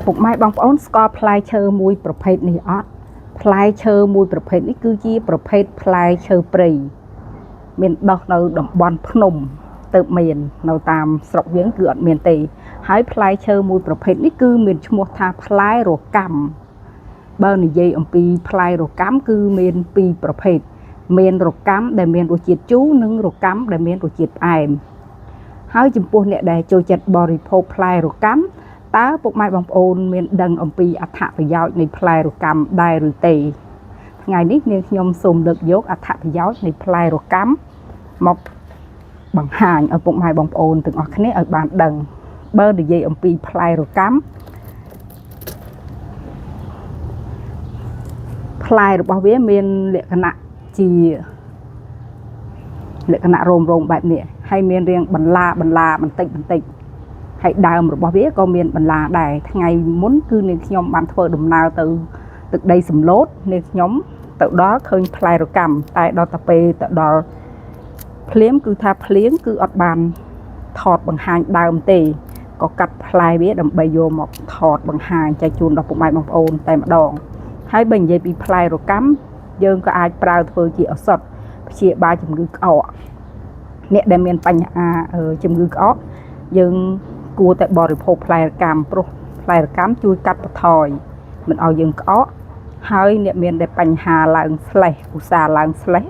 ពុកម៉ែបងប្អូនស្គាល់ផ្លែឈើមួយប្រភេទនេះអត់ផ្លែឈើមួយប្រភេទនេះគឺជាប្រភេទផ្លែឈើព្រៃមានដុះនៅតំបន់ភ្នំទៅមាននៅតាមស្រុកយើងគឺអត់មានទេហើយផ្លែឈើមួយប្រភេទនេះគឺមានឈ្មោះថាផ្លែរកាំបើនិយាយអំពីផ្លែរកាំគឺមានពីរប្រភេទមានរកាំដែលមានរសជាតិជូរនិងរកាំដែលមានរសជាតិផ្អែមហើយចំពោះអ្នកដែលចូលចិត្តបរិភោគផ្លែរកាំតើពុកម៉ែបងប្អូនមានដឹងអំពីអត្ថប្រយោជន៍នៃផ្លែរកាំដែរឬទេថ្ងៃនេះនាងខ្ញុំសូមលើកយកអត្ថប្រយោជន៍នៃផ្លែរកាំមកបង្ហាញឲ្យពុកម៉ែបងប្អូនទាំងអស់គ្នាឲ្យបានដឹងបើនិយាយអំពីផ្លែរកាំផ្លែរបស់វាមានលក្ខណៈជាលក្ខណៈរោមៗបែបនេះហើយមានរាងបន្លាបន្លាបន្តិចបន្តិចហើយដើមរបស់វាក៏មានបន្លាដែរថ្ងៃមុនគឺនាងខ្ញុំបានធ្វើដំណើរទៅទឹកដីសំឡូតនាងខ្ញុំទៅដល់ឃើញផ្លែរកាំតែដល់ទៅពេលទៅដល់ភ្លាមគឺថាភ្លៀងគឺអត់បានថតបង្ហាញដើមទេក៏កាត់ផ្លែវាដើម្បីយកមកថតបង្ហាញចែកជូនដល់ពុកម៉ែបងប្អូនតែម្ដងហើយបើនិយាយពីផ្លែរកាំយើងក៏អាចប្រើធ្វើជាឱសថព្យាបាលជំងឺក្អកអ្នកដែលមានបញ្ហាជំងឺក្អកយើងគួរតែបរិភោគផ្លែរកាំព្រោះផ្លែរកាំជួយកាត់បន្ថយមិនឲ្យយើងក្អកហើយអ្នកមានដែលបញ្ហាឡើងស្លេះឧស្សាហ៍ឡើងស្លេះ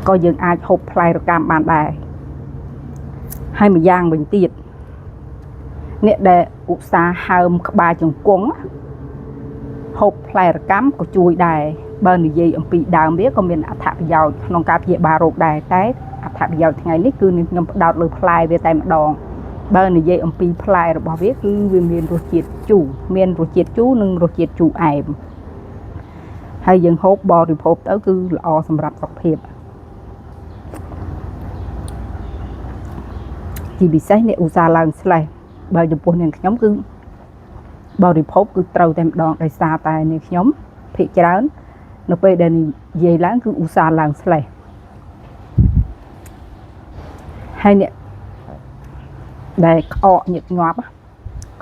ក៏យើងអាចហូបផ្លែរកាំបានដែរហើយម្យ៉ាងវិញទៀតអ្នកដែលឧស្សាហ៍ហើមក្បាលជង្គង់ហូបផ្លែរកាំក៏ជួយដែរបើនិយាយអំពីដើមវាក៏មានអត្ថប្រយោជន៍ក្នុងការព្យាបាលរោគដែរតែអត្ថប្រយោជន៍ថ្ងៃនេះគឺនឹងខ្ញុំផ្ដោតលើផ្លែវាតែម្ដងបើនិយាយអំពីផ្លែរបស់វាគឺវាមានរសជាតិជូរមានរសជាតិជូរនិងរសជាតិជូរអែមហើយយើងហូបបរិភោគទៅគឺល្អសម្រាប់សុខភាពជាពិសេសអ្នកឧស្សាហ៍ឡើងស្លេះបើចំពោះនាងខ្ញុំគឺបរិភោគគឺត្រូវតែម្ដងដោយសារតែនាងខ្ញុំភាគច្រើននៅពេលដែលនិយាយឡើងគឺឧស្សាហ៍ឡើងស្លេះហើយអ្នកដែលក្អកញឹកញាប់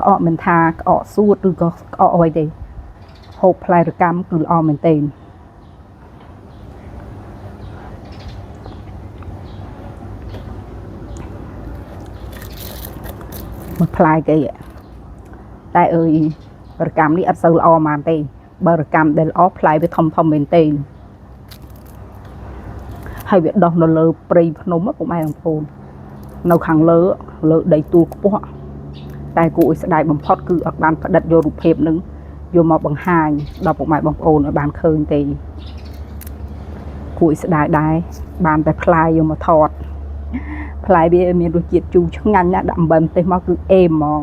ក្អកមិនថាក្អកសួតឬក៏ក្អកអ្វីទេហូបផ្លែរកាំគឺល្អមែនទែនមកផ្លែគេតែអើយរកាំនេះអត់សូវល្អហ្មងទេបើរកាំដែលល្អផ្លែវាធំធំមែនទែនហើយវាដុះនៅលើព្រៃភ្នំពុកម៉ែបងប្អូននៅខាងលើលើដីទួលខ្ពស់តែគួរឲ្យស្ដាយបំផុតគឺអត់បានផ្ដិតយករូបភាពនឹងយកមកបង្ហាញដល់ពុកម៉ែបងប្អូនឲ្យបានឃើញទេគួរឲ្យស្ដាយដែរបានតែផ្លែយកមកថតផ្លែវាមានរសជាតិជូរឆ្ងាញ់ណាស់ដាក់អំបិលម្ទេសមកគឺអេមហ្មង